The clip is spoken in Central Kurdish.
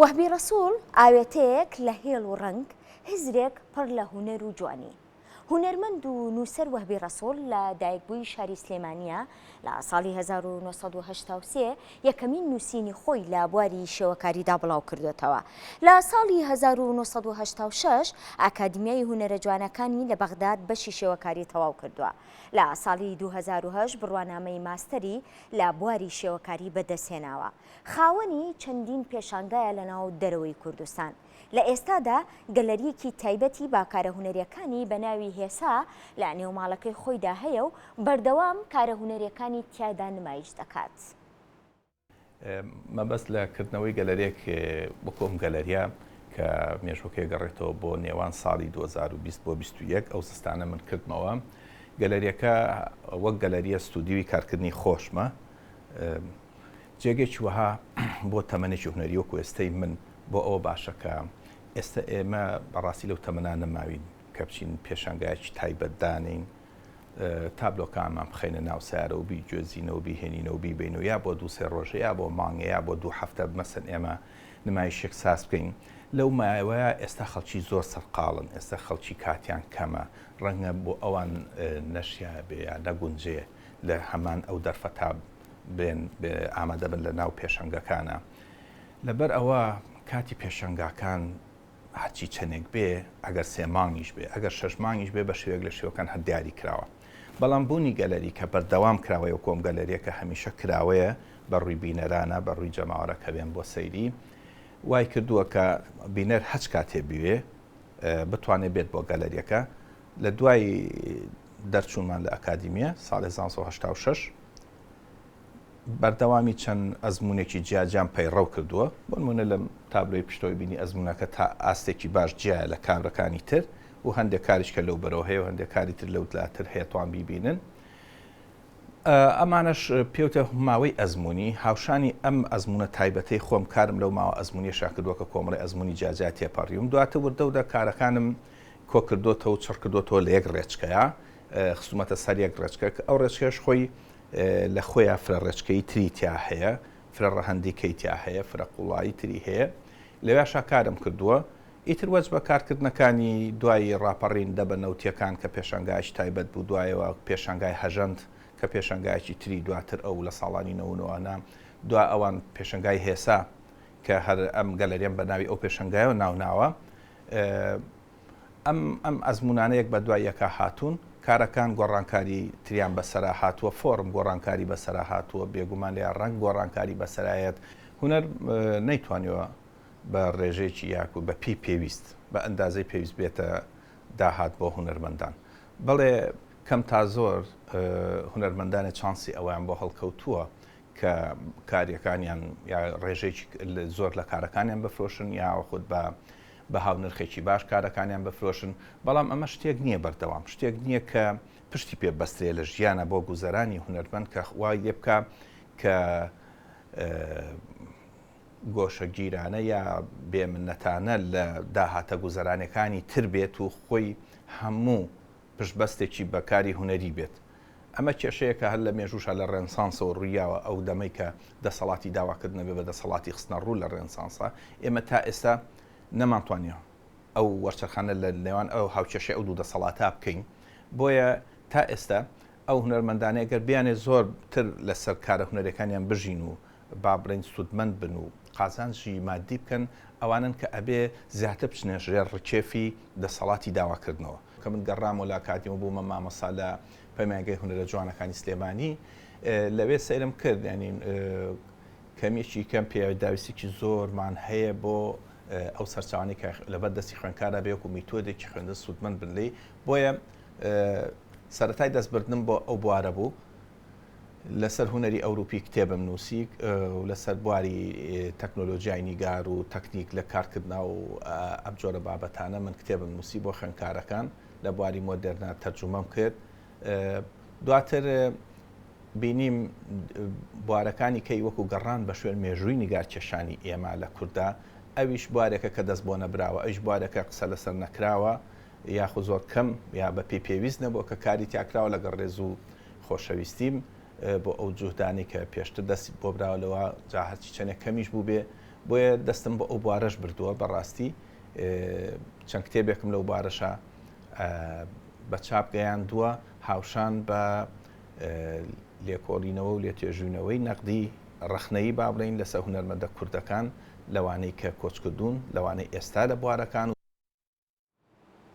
وەهبی ڕەسووڵ ئاوێتەیەک لە هێڵ و ڕەنگ، هزرێک پڕ لە هونەر و جوانی. هونەرمەند و نووسەر وەهبی ڕەسووڵ لە دایکبووی شاری سلێمانییە، لە ساڵی 1983 یەکەمین نووسینی خۆی لە بواری شێوەکاریدا بڵاوکردۆتەوە. لە ساڵی 1986 ئاکادمیای هونەرە جوانەکانی لە بەغداد بەشی شێوەکاری تەواو کردووە. لە ساڵی 2008 بڕوانامەی ماستەری لە بواری شێوەکاری بەدەستهێناوە. خاوەنی چەندین پێشانگایە لە ناو دەرەوەی کوردستان. لە ئێستادا گەلەرییەکی تایبەتی بە کارە هونەرییەکانی بە ناوی هێسا لە نێو ماڵەکەی خۆیدا هەیە و بەردەوام کارە هونەرییەکانی تیادا نمایش دەکات. مەبەست لە کردنەوەی گەلەرییەک وەکو ئەم گەلەرییە کە مێژووەکەی گەڕێتەوە بۆ نێوان ساڵی 2020 بۆ 21 ئەو زستانە من کردمەوە گەلەریەکە وەک گەلەریە ستودیوی کارکردنی خۆشمە جێگەیەکی وەها بۆ تەمەنێکی هونەری وەکو ئێستەی من بۆ ئەوە باشە کە ئێستە ئێمە بەڕاستی لەو تەمەنا نەماوین کە بچین پێشانگایەکی تایبەت دانێین تابلۆکانمان بخەینە ناو سیارە و بیگوێزینەوە بیهێنینەوە بیبینەوە یا بۆ دوو سێ ڕۆژە یا بۆ مانگە یا بۆ دوو هەفتە مەسەن ئێمە نمایشێک ساز بکەین لەو ماوەیە ئێستا خەڵکی زۆر سەرقاڵن ئێستا خەڵکی کاتیان کەمە ڕەنگە بۆ ئەوان نەشیا بێ یا نەگونجێ لە هەمان ئەو دەرفەتا بێن ئامادە بن لە ناو پێشەنگەکانە لەبەر ئەوە کاتی پێشەنگاکان هەرچی چەندێک بێ ئەگەر سێ مانگیش بێ ئەگەر شەش مانگیش بێ بە شێوەیەک لە شێوەکان هەر دیاری کراوە بەڵام بوونی گەلەری کە بەردەوام کراوەیە کۆم گەلەریەکە هەمیشە کراوەیە بە ڕووی بینەرانە بە ڕووی جەماوەرە کە بێن بۆ سەیری وای کردووە کە بینەر هەچ کاتێ بوێ بتوانێت بێت بۆ گەلەریەکە لە دوای دەرچوونمان لە ئەکادیمیە ساڵی 1986 بەردەوامی چەند ئەزموونێکی جیاجیام پەیڕەو کردووە، بۆ نموونە لەم تابلۆی پشتەوەی بینی ئەزموونەکە تا ئاستێکی باش جیایە لە کارەکانی تر و هەندێک کاریش کە لەو بەرەوە هەیە و هەندێک کاری تر لەو لاتر هەیە توان بیبینن. ئەمانەش پێوتە ماوەی ئەزموونی هاوشانی ئەم ئەزموونە تایبەتەی خۆم کارم لەو ماوە ئەزموونیەشا کردووە کە کۆمەڵی ئەزموونی جیاجیا تێپەڕیوم دواتر وردە وردە کارەکانم کۆکردۆتەوە و چڕکردۆتەوە لە یەک ڕێچکەیا خستومەتە سەر یەک ڕێچکە کە ئەو ڕێچکەش خۆی لە خۆیا فرە ڕێچکەی تری تیا هەیە، فرە ڕەهەندی کەی تیا هەیە، فرە قوڵایی تری هەیە. لەویاشا کارم کردووە. ئیتر وەجبە کارکردنەکانی دوای ڕاپەڕین دەبە نەوتیەکان کە پێشانگایەکی تایبەت بوو، دوایەوە پێشانگای هەژەند کە پێشانگایەکی تری دواتر ئەو لە ساڵانی نەوەنۆانە دوا ئەوان پێشانگای هێسا کە هەر ئەم گەلەریەم بە ناوی ئەو پێشانگایەوە ناوناوە. ئەم ئەم ئەزموونانە یەک بە دوای یەکا هاتوون، کارەکان گۆڕانکاری تریان بەسەرا هاتووە، فۆرم گۆڕانکاری بەسەرا هاتووە، بێگومان لە ڕەنگ گۆڕانکاری بەسەرایەت. هونەر نەیتوانیوە بە ڕێژەیەکی یاکو بە پێی پێویست، بە ئەندازەی پێویست بێتە داهات بۆ هونەرمەندان. بەڵێ کەم تا زۆر هونەرمەندانێ چانسی ئەوەیان بۆ هەڵکەوتووە کە کاریەکانیان یا ڕێژەیەکی زۆر لە کارەکانیان بفرۆشن یاخود بە بەها و نرخێکی باش کارەکانیان بفرۆشن، بەڵام ئەمە شتێک نییە بەردەوام، شتێک نییە کە پشتی پێ ببەسترێ لە ژیانە بۆ گوزەرانی هونەرمەند کە وای لێ بکا کە گۆشەگیرانە یا بێمنەتانە لە داهاتە گوزەرانەکانی تر بێت و خۆی هەموو پشتبەستێکی بە کاری هونەری بێت. ئەمە کێشەیەکە هەر لە مێژووشا لە ڕێنسانسەوە ڕوویاوە، ئەو دەمەی کە دەسەڵاتی داواکردن ئەبێ بە دەسەڵاتی خستنەڕوو لە ڕێنسانسا، ئێمە تا ئێستا نەمانتوانیوە ئەو وەرچەرخانە لە نێوان ئەو هاوکێشەی ئەو دوو دەسەڵاتە بکەین، بۆیە تا ئێستا ئەو هونەرمەندانەی گەر بیانێ زۆر تر لەسەر کارە هونەریەکانیان بژین و با بڵێین سوودمەند بن و قازانجی مادی بکەن، ئەوانەن کە ئەبێ زیاتر بچنە ژێر ڕکێفی دەسەڵاتی داواکردنەوە. کە من گەڕامەوە لە ئەکادیمە بوومە مامۆستا لە پەیمانگای هونەرە جوانەکانی سلێمانی، لەوێ سەیرم کرد یانی کەمیەکی کەم پێداویستێکی زۆرمان هەیە بۆ ئەو سەرچاوانەی کە لەبەر دەستی خوێندکارا بێ وەکو میتۆدێکی خوێندن سوودمەند بن لێی. بۆیە سەرەتای دەستبردنم بۆ ئەو بوارە بوو. لەسەر هونەری ئەوروپی کتێبم نووسی و لەسەر بواری تەکنۆلۆژیای نیگار و تەکنیک لە کارکردنا و ئەم جۆرە بابەتانە من کتێبم نووسی بۆ خوێندکارەکان لە بواری مۆدێرنە تەرجومەم کرد. دواتر بینیم بوارەکانی کەی وەکو گەڕان بە شوێن مێژووی نیگارکێشانی ئێمە لە کوردا ئەویش بوارێکە کە دەست بۆ نەبراوە، ئەویش بوارێکە قسە لەسەر نەکراوە یاخود زۆر کەم یا بە پێی پێویست نەبووە کە کاری تیاکراوە لەگەڵ ڕێز و خۆشەویستیم بۆ ئەو جوهدانەی کە پێشتر دەست بۆ براوە لەوە جا هەرچی چەندێک کەمیش بووبێ. بۆیە دەستم بۆ ئەو بوارەش بردووە بەڕاستی چەند کتێبێکم لەو بارەشە بە چاپ گەیاندووە هاوشان بە لێکۆڵینەوە و لێتێژوینەوەی نەقدی ڕەخنەیی با بڵێین لەسەر هونەرمەندە کوردەکان لەوانەی کە کۆچکردوون لەوانەی ئێستا لە بوارەکان و.